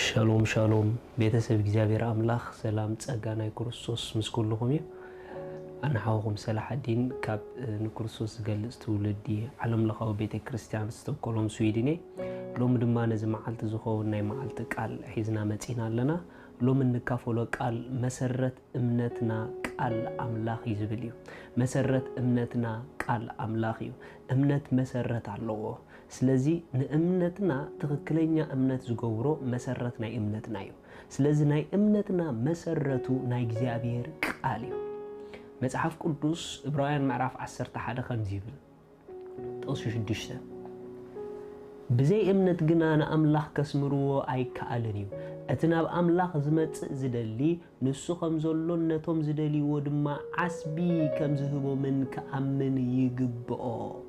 ሻሎም ሻሎም፣ ቤተሰብ እግዚኣብሔር ኣምላኽ፣ ሰላም ጸጋ ናይ ክርስቶስ ምስ ኩልኹም እዩ። ኣነ ሓውኹም ሰላሓዲን ካብ ንክርስቶስ ዝገልጽ ትውልዲ ዓለምለኻዊ ቤተ ክርስቲያን ስቶኮሎም ስዊድን እየ። ሎሚ ድማ ነዚ መዓልቲ ዝኸውን ናይ መዓልቲ ቃል ሒዝና መጺና ኣለና። ሎሚ እንካፈሎ ቃል መሰረት እምነትና ቃል ኣምላኽ እዩ ዝብል እዩ። መሰረት እምነትና ቃል ኣምላኽ እዩ። እምነት መሰረት ኣለዎ። ስለዚ ንእምነትና ትኽክለኛ እምነት ዝገብሮ መሰረት ናይ እምነትና እዩ። ስለዚ ናይ እምነትና መሰረቱ ናይ እግዚኣብሔር ቃል እዩ። መጽሓፍ ቅዱስ ዕብራውያን ምዕራፍ ዓሰርተ ሓደ ከምዚ ይብል፣ ጥቕሲ ሽዱሽተ፣ ብዘይ እምነት ግና ንኣምላኽ ከስምርዎ ኣይከኣልን እዩ። እቲ ናብ ኣምላኽ ዝመጽእ ዝደሊ ንሱ ከም ዘሎን ነቶም ዝደልይዎ ድማ ዓስቢ ከም ዝህቦምን ክኣምን ይግብኦ።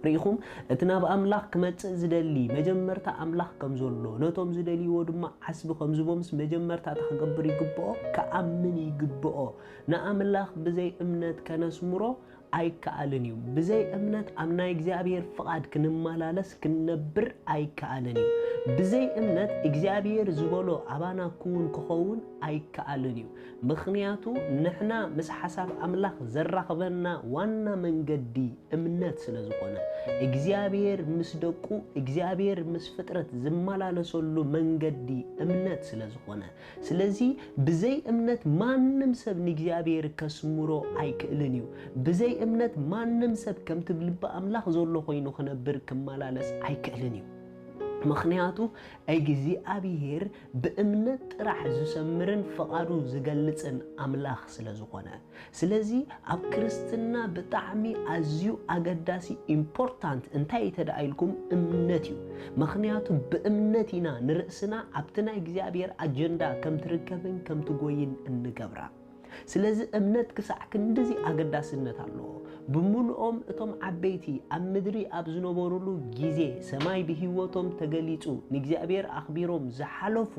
ርኢኹም፣ እቲ ናብ ኣምላኽ ክመጽእ ዝደሊ መጀመርታ ኣምላኽ ከም ዘሎ፣ ነቶም ዝደልይዎ ድማ ዓስቢ ከም ዝህቦምስ መጀመርታ እንታይ ክገብር ይግብኦ? ክኣምን ይግብኦ። ንኣምላኽ ብዘይ እምነት ከነስምሮ ኣይከኣልን እዩ። ብዘይ እምነት ኣብ ናይ እግዚኣብሔር ፍቓድ ክንመላለስ ክንነብር ኣይከኣልን እዩ። ብዘይ እምነት እግዚኣብሔር ዝበሎ ኣባና ክውን ክኸውን ኣይከኣልን እዩ። ምኽንያቱ ንሕና ምስ ሓሳብ ኣምላኽ ዘራኽበና ዋና መንገዲ እምነት ስለ ዝኾነ፣ እግዚኣብሔር ምስ ደቁ፣ እግዚኣብሔር ምስ ፍጥረት ዝመላለሰሉ መንገዲ እምነት ስለ ዝኾነ፣ ስለዚ ብዘይ እምነት ማንም ሰብ ንእግዚኣብሔር ከስምሮ ኣይክእልን እዩ። ብዘይ እምነት ማንም ሰብ ከምቲ ልቢ ኣምላኽ ዘሎ ኮይኑ ክነብር ክመላለስ ኣይክእልን እዩ። ምኽንያቱ እግዚኣብሔር ብእምነት ጥራሕ ዝሰምርን ፍቓዱ ዝገልጽን ኣምላኽ ስለ ዝኾነ። ስለዚ ኣብ ክርስትና ብጣዕሚ ኣዝዩ ኣገዳሲ ኢምፖርታንት እንታይ እዩ ተደኣ ኢልኩም እምነት እዩ። ምኽንያቱ ብእምነት ኢና ንርእስና ኣብቲ ናይ እግዚኣብሔር ኣጀንዳ ከም ትርከብን ከም ትጎይን እንገብራ። ስለዚ እምነት ክሳዕ ክንድዚ ኣገዳስነት ኣለዎ። ብምሉኦም እቶም ዓበይቲ ኣብ ምድሪ ኣብ ዝነበሩሉ ግዜ ሰማይ ብህይወቶም ተገሊጹ ንእግዚኣብሔር ኣኽቢሮም ዝሓለፉ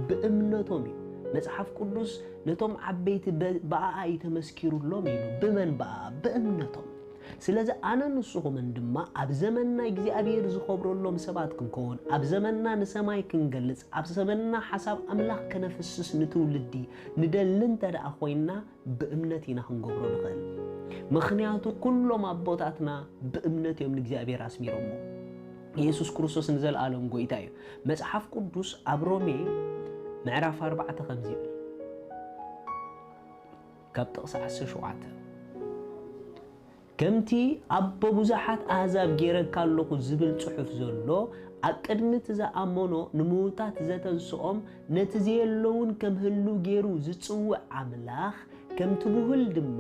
ብእምነቶም እዩ። መጽሓፍ ቅዱስ ነቶም ዓበይቲ በ-፣ ብኣኣ እዩ ተመስኪሩሎም ኢሉ። ብመን ብኣኣ? ብእምነቶም። ስለዚ ኣነ ንስኹምን ድማ ኣብ ዘመንና እግዚኣብሔር ዝኸብረሎም ሰባት ክንከውን፣ ኣብ ዘመንና ንሰማይ ክንገልጽ፣ ኣብ ዘመንና ሓሳብ ኣምላኽ ከነፍስስ ንትውልዲ ንደሊ እንተ ደኣ ኮይንና ብእምነት ኢና ክንገብሮ ንኽእል። ምኽንያቱ ኩሎም ኣቦታትና ብእምነት እዮም ንእግዚኣብሔር ኣስሚሮሞ። ኢየሱስ ክርስቶስ ንዘለኣለም ጎይታ እዩ። መጽሓፍ ቅዱስ ኣብ ሮሜ ምዕራፍ ኣርባዕተ ከምዚ ይብል፣ ካብ ጥቕሲ ዓሰርተ ሸውዓተ፣ ከምቲ ኣቦ ብዙሓት ኣህዛብ ጌረካ ኣለኹ ዝብል ጽሑፍ ዘሎ፣ ኣቅድሚ እቲ ዝኣመኖ ንምዉታት ዘተንስኦም፣ ነቲ ዘየሎ እውን ከም ህሉው ጌሩ ዝጽውዕ ኣምላኽ፣ ከምቲ ብሁል ድማ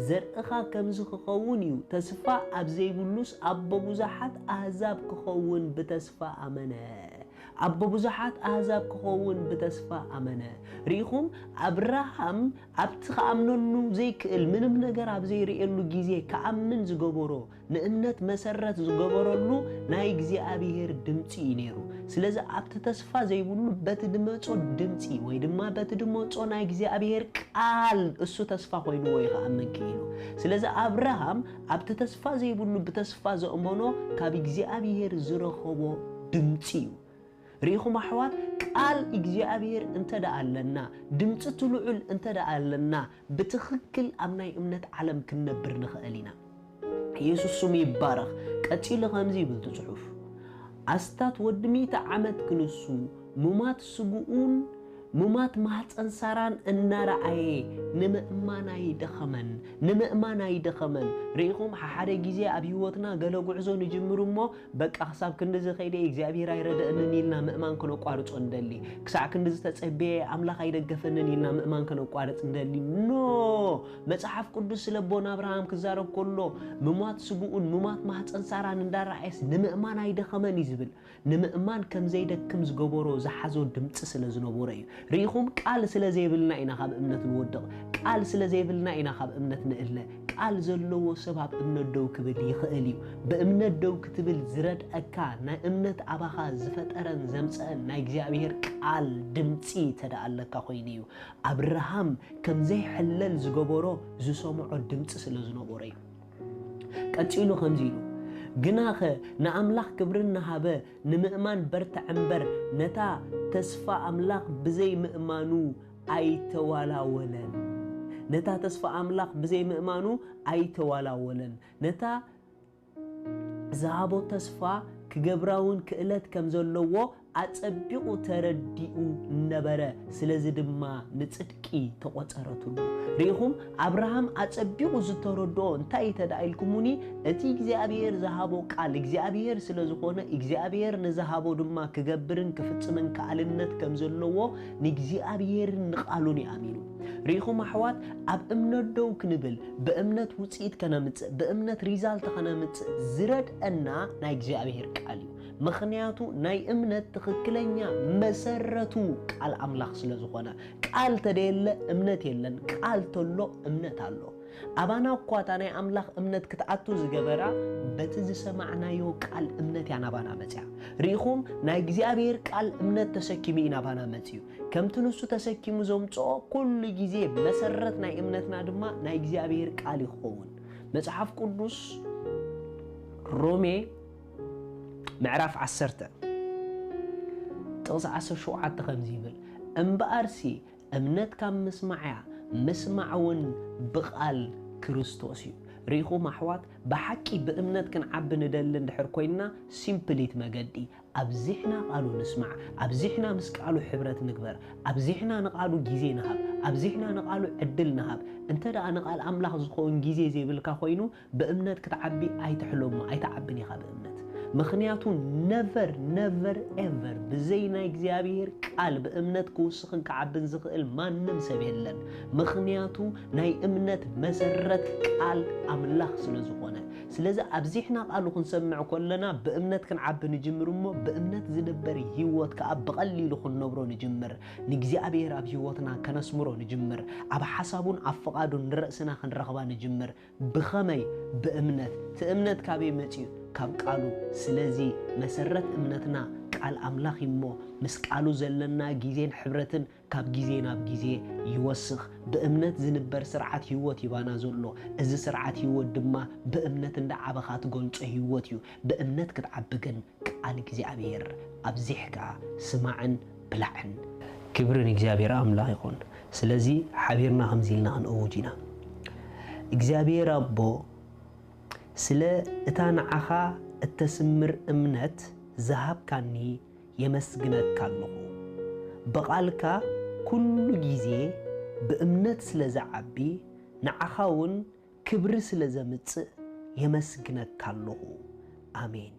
ዘርእኻ ከምዚ ክኸውን እዩ፣ ተስፋ ኣብ ዘይብሉስ ኣቦ ብዙሓት ኣህዛብ ክኸውን ብተስፋ ኣመነ። ኣቦ ብዙሓት ኣህዛብ ክኸውን ብተስፋ ኣመነ። ርኢኹም፣ ኣብርሃም ኣብቲ ክኣምነሉ ዘይክእል፣ ምንም ነገር ኣብ ዘይርእየሉ ግዜ ክኣምን ዝገበሮ፣ ንእምነት መሰረት ዝገበረሉ ናይ እግዚኣብሔር ድምፂ እዩ ነይሩ። ስለዚ ኣብቲ ተስፋ ዘይብሉ በቲ ድመፆ ድምፂ ወይ ድማ በቲ ድመፆ ናይ እግዚኣብሔር ቃል እሱ ተስፋ ኮይንዎ እዩ ክኣምን ክኢሉ። ስለዚ ኣብርሃም ኣብቲ ተስፋ ዘይብሉ ብተስፋ ዘእመኖ ካብ እግዚኣብሔር ዝረኸቦ ድምፂ እዩ። ርኢኹም ኣሕዋት፣ ቃል እግዚኣብሔር እንተ ደኣ ኣለና፣ ድምፂ እቲ ልዑል እንተ ደኣ ኣለና፣ ብትኽክል ኣብ ናይ እምነት ዓለም ክንነብር ንኽእል ኢና። ኢየሱስ ስሙ ይባረኽ። ቀጺሉ ከምዚ ይብል እቲ ጽሑፍ፣ ኣስታት ወዲ ሚእቲ ዓመት ክንሱ፣ ሙማት ስግኡን ሙማት ማህፀን ሳራን እናረኣየ ንምእማን ኣይደኸመን፣ ንምእማን ኣይደኸመን። ርኢኹም፣ ሓደ ግዜ ኣብ ህይወትና ገለ ጉዕዞ ንጅምር እሞ፣ በቃ ክሳብ ክንድዚ ከይደ እግዚኣብሔር ኣይረደእንን ኢልና ምእማን ከነቋርጾ እንደሊ፣ ክሳዕ ክንድዚ ተጸብየ ኣምላኽ ኣይደገፈንን ኢልና ምእማን ከነቋርጽ እንደሊ። ኖ፣ መጽሓፍ ቅዱስ ስለ ኣቦና ኣብርሃም ክዛረብ ከሎ፣ ምሟት ስግኡን ምሟት ማህፀን ሳራን እንዳረኣየስ ንምእማን ኣይደኸመን እዩ ዝብል። ንምእማን ከም ዘይደክም ዝገበሮ ዝሓዞ ድምፂ ስለ ዝነበሮ እዩ። ርኢኹም፣ ቃል ስለ ዘይብልና ኢና ካብ እምነት ንወድቕ። ቃል ስለ ዘይብልና ኢና ካብ እምነት ንእለ። ቃል ዘለዎ ሰብ ኣብ እምነት ደው ክብል ይኽእል እዩ። ብእምነት ደው ክትብል ዝረድኣካ ናይ እምነት ኣባኻ ዝፈጠረን ዘምፀአን ናይ እግዚኣብሔር ቃል ድምፂ ተደኣ ኣለካ ኮይኑ እዩ። ኣብርሃም ከም ዘይሕለል ዝገበሮ ዝሰምዖ ድምፂ ስለ ዝነበሮ እዩ። ቀጺሉ ከምዚ ኢሉ፣ ግናኸ ንኣምላኽ ክብሪ እናሃበ ንምእማን በርትዐ እምበር፣ ነታ ተስፋ ኣምላኽ ብዘይምእማኑ ኣይተዋላወለን። ነታ ተስፋ ኣምላኽ ብዘይምእማኑ ኣይተዋላወለን። ነታ ዝሃቦ ተስፋ ክገብራ እውን ክእለት ከም ዘለዎ ኣጸቢቑ ተረዲኡ ነበረ። ስለዚ ድማ ንጽድቂ ተቖጸረትሉ። ርኢኹም፣ ኣብርሃም ኣጸቢቑ ዝተረድኦ እንታይ እዩ ተዳ ኢልኩሙኒ? እቲ እግዚኣብሔር ዝሃቦ ቃል እግዚኣብሔር ስለ ዝኾነ፣ እግዚኣብሔር ንዝሃቦ ድማ ክገብርን ክፍጽምን ከኣልነት ከም ዘለዎ ንእግዚኣብሔርን ንቓሉን እዩ ኣሚኑ። ርኢኹም ኣሕዋት፣ ኣብ እምነት ደው ክንብል፣ ብእምነት ውጽኢት ከነምጽእ፣ ብእምነት ሪዛልት ከነምጽእ ዝረድአና ናይ እግዚኣብሔር ቃል እዩ። ምኽንያቱ ናይ እምነት ትኽክለኛ መሰረቱ ቃል ኣምላኽ ስለ ዝኾነ፣ ቃል ተደየለ እምነት የለን፣ ቃል ተሎ እምነት ኣሎ። ኣባና እኳ እታ ናይ ኣምላኽ እምነት ክትኣቱ ዝገበራ በቲ ዝሰማዕናዮ ቃል እምነት እያ ናባና መጽያ። ርኢኹም፣ ናይ እግዚኣብሔር ቃል እምነት ተሰኪሙ እዩ ናባና መጽዩ። ከምቲ ንሱ ተሰኪሙ ዘምጽኦ ኩሉ ግዜ መሰረት ናይ እምነትና ድማ ናይ እግዚኣብሔር ቃል እዩ ክኸውን። መጽሓፍ ቅዱስ ሮሜ ምዕራፍ ዓሰርተ ጥቕሲ ዓሰርተ ሸውዓተ ከምዚ ይብል፣ እምበኣርሲ እምነት ካብ ምስማዕ እያ፣ ምስማዕ እውን ብቓል ክርስቶስ እዩ። ርኢኹም ኣሕዋት፣ ብሓቂ ብእምነት ክንዓቢ ንደሊ እንድሕር ኮይንና፣ ሲምፕሊት መገዲ ኣብዚሕና ቃሉ ንስማዕ፣ ኣብዚሕና ምስ ቃሉ ሕብረት ንግበር፣ ኣብዚሕና ንቃሉ ግዜ ንሃብ፣ ኣብዚሕና ንቃሉ ዕድል ንሃብ። እንተ ደኣ ንቃል ኣምላኽ ዝኸውን ግዜ ዘይብልካ ኮይኑ፣ ብእምነት ክትዓቢ ኣይትሕለሞ፣ ኣይትዓብን ኢኻ ብእምነት። ምኽንያቱ ነቨር ነቨር ኤቨር ብዘይ ናይ እግዚኣብሔር ቃል ብእምነት ክውስኽን ክዓብን ዝኽእል ማንም ሰብ የለን። ምኽንያቱ ናይ እምነት መሰረት ቃል ኣምላኽ ስለ ዝኾነ። ስለዚ ኣብዚሕና ቃሉ ክንሰምዕ ከለና ብእምነት ክንዓቢ ንጅምር እሞ ብእምነት ዝንበር ህይወት ከኣ ብቐሊሉ ክንነብሮ ንጅምር። ንእግዚኣብሔር ኣብ ህይወትና ከነስምሮ ንጅምር። ኣብ ሓሳቡን ኣብ ፍቓዱን ንርእስና ክንረኽባ ንጅምር። ብኸመይ? ብእምነት። እቲ እምነት ካበይ መጺኡ? ካብ ቃሉ። ስለዚ መሰረት እምነትና ቃል ኣምላኽ እዩ እሞ ምስ ቃሉ ዘለና ግዜን ሕብረትን ካብ ግዜ ናብ ግዜ ይወስኽ። ብእምነት ዝንበር ስርዓት ህይወት ይባና ዘሎ። እዚ ስርዓት ህይወት ድማ ብእምነት እንዳዓበኻ ትገልጾ ህይወት እዩ። ብእምነት ክትዓቢ ግን ቃል እግዚኣብሔር ኣብዚሕካ ስማዕን ብላዕን። ክብሪ ንእግዚኣብሔር ኣምላኽ ይኹን። ስለዚ ሓቢርና ከምዚ ኢልና ክንእውጅ ኢና። እግዚኣብሔር ኣቦ፣ ስለ እታ ንዓኻ እተስምር እምነት ዝሃብካኒ የመስግነካ ኣለኹ። ብቓልካ ኩሉ ግዜ ብእምነት ስለ ዝዓቢ፣ ንዓኻ እውን ክብሪ ስለ ዘምጽእ የመስግነካ ኣለኹ። ኣሜን።